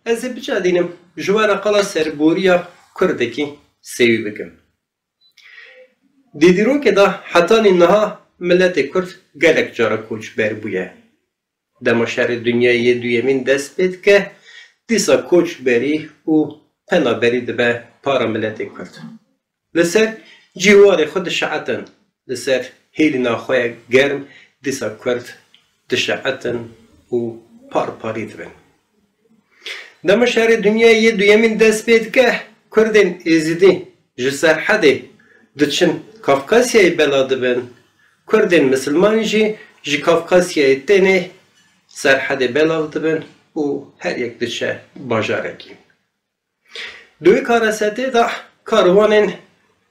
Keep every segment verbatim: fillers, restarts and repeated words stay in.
Ez ê biçadînim ji we re qala serboriya Kurdekî sêwî bikim. Di dîrokê de hetanî niha miletê Kurd gelek cara koçber bûye. Dema şerê dinyayê yê duyemîn dest pê dike, dîsa koçberî û penaberî dibe para miletê Kurd. Li ser cîwarê xwe dişeetin, li ser hêlîna xwe ya germ dîsa Kurd dişeetin û par parî dibin. Dema şerê dinyayê yê duyemîn dest pê dike, Kurdên Êzidî ji Serhedê diçin Kafkasyayê bela dibin, Kurdên Misilman jî ji Kafkasyayê tênê Serhedê belav dibin û her yek diçe bajarekî. Di wê karesetê de karwanên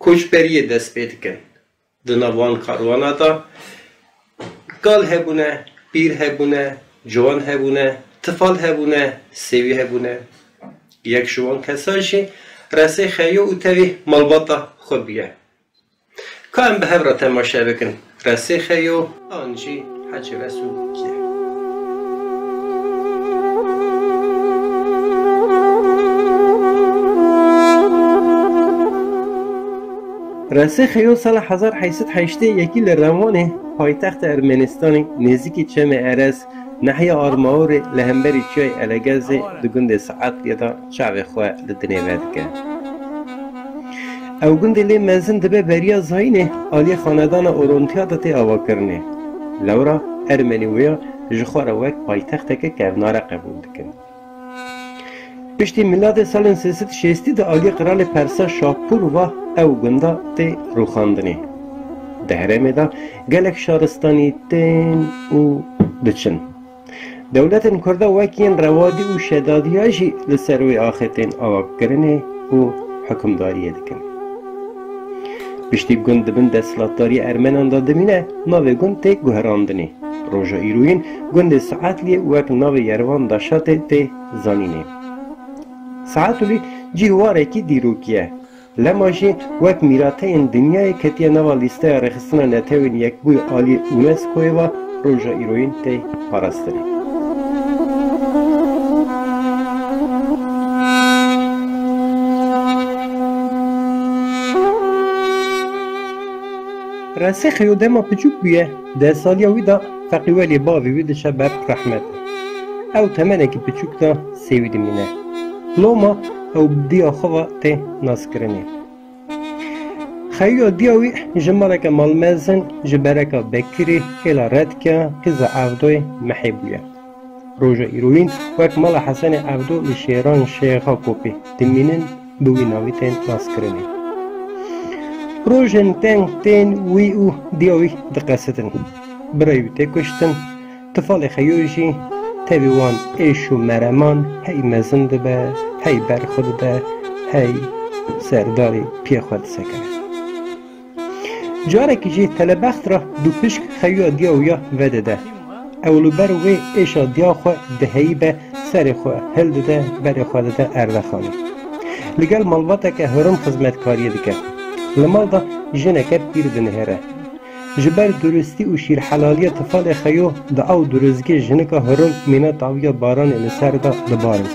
koçberiyê dest pê dikin. Di nav wan karwana de kal hebûne, pîr hebûne, ciwan hebûne, tifal hebûne, sêwî hebûne. Yek ji wan kesa jî Resê Xeyo û tevî malbata xwe bûye. Ka em bi hev re temaşe bikin, Resê Xeyo an jî Hecî Resûl kî ye? Resê Xeyo sala hezar heyt sed heştê yekî li Rewanê, paytexta Ermenistanê, nêzîkî Çemê Erez, nehiya Armawirê, li hemberî Çiyayê Elegezê, di gundê Saetliyê de çavê xwe li dinê vedike. Ew gundê lê mezin dibe beriya zayînê, aliyê xanedana Orontiya de tê avakirinê. Lewra Ermenî wêya ji xwe re wek paytexteke kevnare qebûl dikin. Piştî miladê salên sê sed û şêstî de aliyê qiralê Persa Şapûr va ew gunda tê rûxandinê. Di herêmê de gelek şaristanî tên û diçin. Dewletên Kurda wek yên Rewadî û Şedadiya jî li ser wê axê tên avakirinê û hukimdariyê dikin. Piştî gund di bin desthilatdariya Ermenan de dimîne, navê gund tê guherandinê. Roja îroyîn gundê Saetliyê wek navê Yervan Daşatê tê zanînê. Saetlî cî warekî dîrokî ye. Lema jî wek mîrateyên dinyayê ketiye nava lîsteya rêxistina Netewên Yekbûyî alî UNESCOyê ve roja îroyîn tê parastinê. Resê Xeyo dema piçûk bûye, deh saliya wî de feqîweliyê bavê wî diçe ber rehmet. Ew temenekî piçûk de sêwî dimîne. Loma ew bi diya xwe ve tê naskirinê. Xeyoya diya wî ji maleke malmezin, ji bereka Bekirê, hêla Redka, qîza Evdoyê Mehê bûye. Roja îroyîn wek mala Hesenê Evdo li Şêran Şêxa Kopê dimînin, bi wî navî tên naskirinê. Rojên teng tên wî û diya wî diqesitin. Birayê wî tê kuştin, Tifalê Xeyo jî tevî wan êş û mereman hey mezin dibe, hey ber xwe dide, hey serdarê piyê xwe disekine. Carekî jî telebext re dûpişk Xeyoya diya wî ya vedide. Ew li ber wê êşa diya xwe diheyîbe, serê xwe hildide, berê xwe dide erdexanê. Li gel malbateke hirim xizmetkariyê dike. Li mal de jineke pîr dinihêre. Ji ber duristî û şîrhelaliya Tifalê Xeyo di ew duristgê jinika hirim mîna tawiya baranê li ser de dibarin.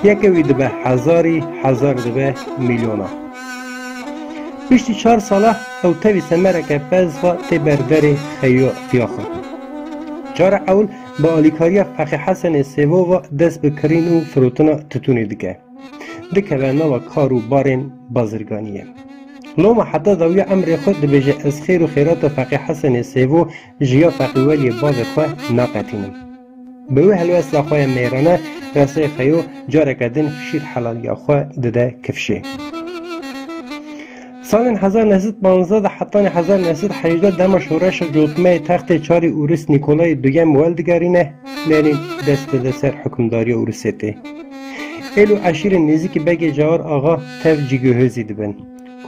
Yeke wî dibe hezarî, hezar dibe mîlyona. Piştî çar sala ew tevî semereke pez ve tê ber derê Xeyo diya xwe. Cara ewil bi alîkariya Feqî Hesenê Sêvo ve dest bi kirîn û firotina titûnê dike. Dikeve nava kar û barên bazirganiyê. Loma heta dawiya emrê xwe dibêje, ez xêr û xêrata Feqî Hesenê Sêvo ji ya feqîweliyê bavê xwe naqetînim. Bi wê helwesta xwe ya mêrane Resê Xeyo careke din şîrhelaliya xwe dide kifşê. Salên hezar neh sed panzdeh de hetanî hezar neh sed hejdeh dema şoreşa cotmeyê textê çarê Ûris Nîkolayê Duyem weldigerîne, Lenîn dest dide ser hukimdariya Ûrisê tê. Êlo eşîrên nêzîkî Begê Cawar Axa tev cîgihozî dibin.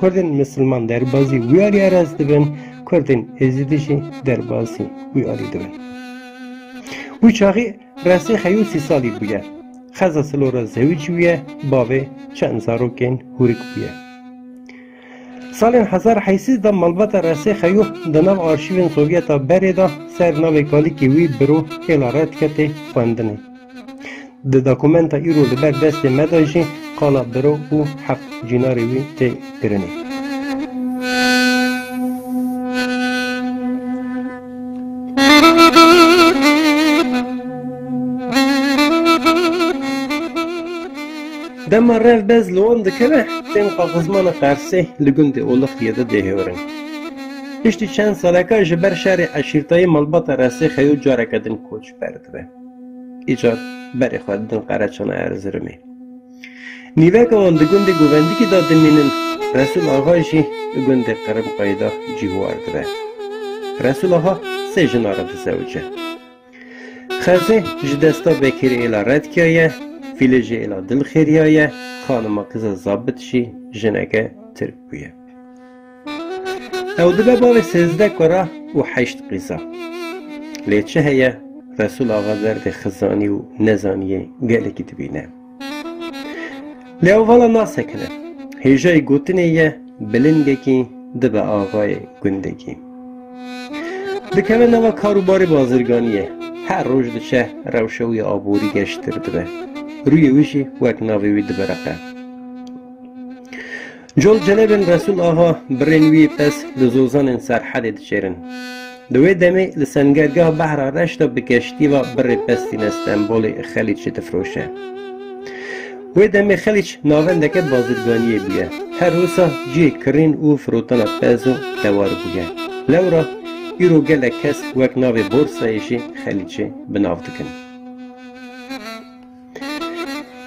Kurdên misilman derbazî wî alî Erez dibin, Kurdên Êzidî jî derbazî wî alî dibin. Wî çaxî Resê Xeyo sî salî bûye. Xeza Silo re zewicî bûye, bavê çend zarokên hûrik bûye. Salên hezar heşt sed de malbata Resê Xeyo di nav arşîvên Sovyeta berê de ser navê kalikê wî Biro Hêla Redke tê xwendinê. Di dokumenta îro li ber destê me de jî qala biro û heft cînarê wî tê kirinê. Dema rev bez li wan dikeve, tên qaxizmana Qersê li gundê Olixiyê de dê hêwirin. Piştî çend saleka ji ber şerê eşîrtayî malbata Resê Xeyo careke din koçber dibe. Îcar berê xwe didin Qereçana Erzirumê. Nîveka wan di gundê Govendikî de dimînin, Resûl Axa jî di gundê Qirimqayê de cîhwar dibe. Resûl Axa sê jina re dizewice. Xezê ji desta Bekirê êla Redkiya ye, Fîlê jî êla Dilxêriya ye, xanima kiza Zabit jî jineke Tirk bûye. Ew dibe bavê sêzdeh kura û heşt qîza. Lê çi heye, Resûl Axa derdê xizanî û nezaniyê gelekî dibîne. Lê ew vala nasekine. Hêjayî gotinê ye, bilingekî dibe axayê gundekî. Dikeve nava kar û barê bazirganiyê. Her roj diçe rewşa wî aborî geştir dibe. Rûyê wî jî wek navê wî dibiriqe. Col celebên Resûl Axa birên wî pez li zozanên Serhedê diçêrin. Di wê demê li sengergeha Behra Reş de bi keştî ve birê pez tîne Stenbolê Xelîçê difroşe. Wê demê Xelîç navendeke bazirganiyê bûye. Her wisa cihê kirîn û firotana pez û tewar bûye. Lewra îro gelek kes wek navê Borsayê jî Xelîçê bi nav dikin.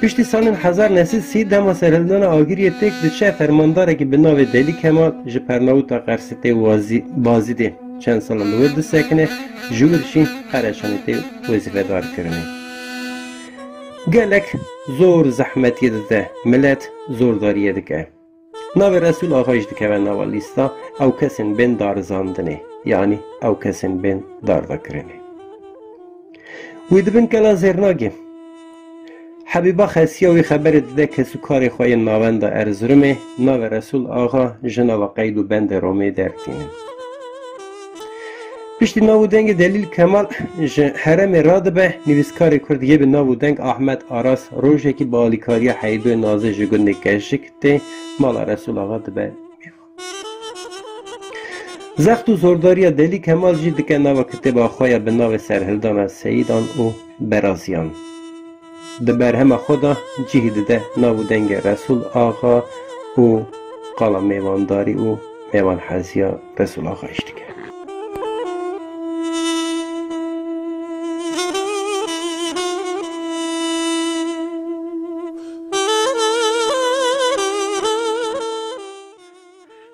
Piştî salên hezar neh sed sî dema serhildana Agiriyê têk diçe, fermandarekî bi navê Delî Kemal ji Pernawita Qersê tê wazî-, Bazîdê çend salan li wir disekine, ji wir jî Qereçanê tê wezîfedar kirinê. Gelek zor zehmetiyê dide, milet zordariyê dike. Navê Resûl Axa jî dikeve nava lîsta ew kesên bên darizandinê, yanî ew kesên bên darvekirinê. Wî dibin kela zêrnagê. Hebîba Xesiya wî xeberê dide kesûkarê xwe yên navenda Erzirumê, navê Resûl Axa ji nava qeyd û bendê Romê dertînin. Piştî nav û dengê Delîl Kemal ji herêmê radibe, nivîskarê Kurd yê bi nav û deng Ahmet Aras rojekî bi alîkariya Heydoyê Nazê ji gundê Keşik tê mala Resûl Axa dibe mêvan. Zext û zordariya Delî Kemal jî dike nava kitêba xwe ya bi navê Serhildana Seyidan û Beraziyan. Di berhema xwe de cih dide nav û dengê Resûl Axa û qala mêvandarî û mêvanheziya Resûl Axa jî dike.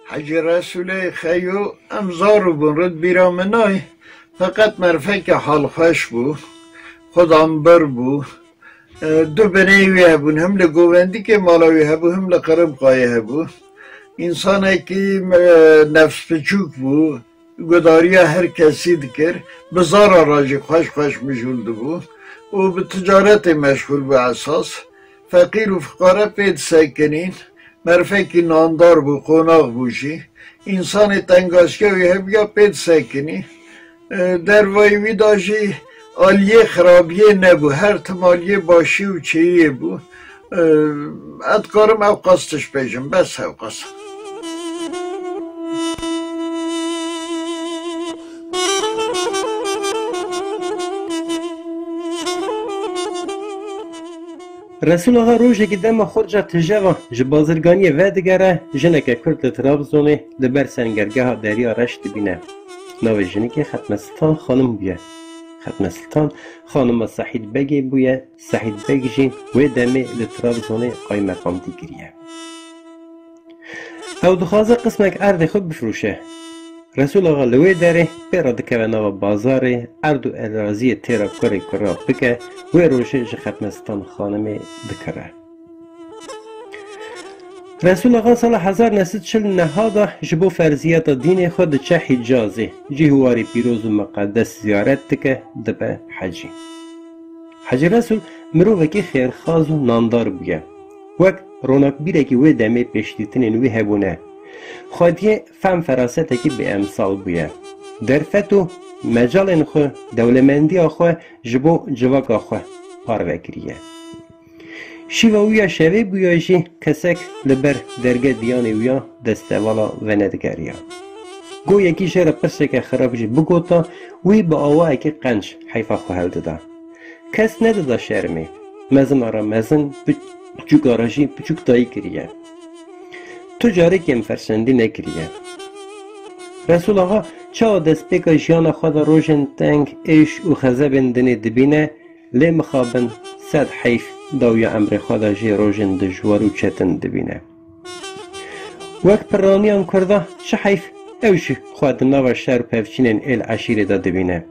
Hecî Resûlê Xeyo, em zar bûn, rid bîra min nayê. Feqet merfeke halxweş bû, xwedanbir bû. E, du bineyê wî hebûn, him li Govendikê mala wî hebû, him li Qirimqayê hebû. Însanekî, e, nefsbiçûk bû, gudariya her kesî dikir, bi zara re jî xweş xweş mijûl dibû û bi ticaretê meşxûl bû esas. Feqîr û fiqare pê disekinîn, merfekî nandar bû, qonax bû jî. Însanê tengaşiya wî hebûya pê disekinî. E, dervayî wî de jî aliyê xirabiyê nebû. Her tim aliyê başî û çêyiyê bû. E, ez dikarim ew qas tişt bêjim. Bes ew qas. Resûl Axa rojekî dema xurca tije ve ji bazirganiyê vedigere, jineke Kurd li Trabzonê li ber sengergeha Derya Reş dibîne. Navê jinikê Xetme Siltan Xanim bûye. Xetme Siltan xanima Sehîd Begê bûye, Sehîd Beg jî wê demê li Trabzonê qaymeqamtî kiriye. Ew dixwaze qismek erdê xwe bifroşe. Resûl Axa li wê derê pê re dikeve nava bazarê, erd û eraziyê tê re kurê kura bike, wê rojê ji Xetme Siltan Xanimê dikire. Resûl Axa sala hezar neh sed çil neha de ji bo ferziyeta dînê xwe diçe Hîcazê, cî û warê pîroz û miqedes ziyaret dike, dibe hecî. Hecî Resûl mirovekî xêrxaz û nandar bûye. Wek ronakbîrekî wê demê pêşdîtinên wî hebûne. Xwediyê fehm ferasetekî bêemsal bûye. Derfet û mecalên xwe, dewlemendiya xwe ji bo civaka xwe parve kiriye. Şîva wî ya şevê bûya jî kesek li ber dergeh diyanê wî ya destevala venedigeriya. Go yekî jê re pirseke xirab jî bigota, wî bi awayekî qenc heyfa xwe hildida. Kes nedida şermê. Mezina re mezin, piçûka re jî piçûk dayî kiriye. Tu carê kêmferşendî nekiriye. Resûl Axa çawa destpêka jiyana xwe de rojên teng, êş û xezebên dinê dibîne, lê mixabin sed heyf dawiya emrê xwe de jê rojên dijwar û çetin dibîne. Wek piraniyan Kurda çi heyf ew jî xwe di nava şer û pevçînên êl eşîrê de dibîne.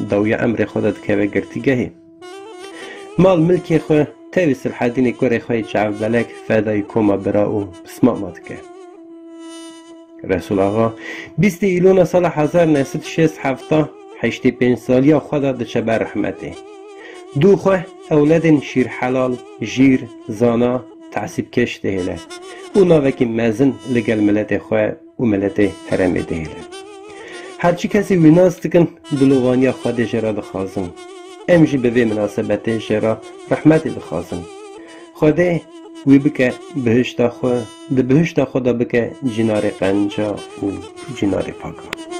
Dawiya emrê xwe de dikeve girtîgehê. Mal milkê xwe tevî Silhedînê kurê xwe yê çavbelek fedayî koma bira û pismama dike. Resûl Axa bîstê Îlona sala hezar neh sed û şêst hefta heştê pênc saliya xwe de diçe ber rehmetê. Dû xwe ewledên şîrhelal, jîr, zana, tesîbkeş dihêle û navekî mezin li gel miletê xwe û miletê herêmê dihêle. Her çi kesê wî nas dikin, dilovaniya Xwedê jê re dixwazin. Em jî bi vê minasebetê jê re rehmetê dixwazin. Xwedê wî bike bihişta xwe, di bihişta xwe de bike cînarê qenca û cînarê paka.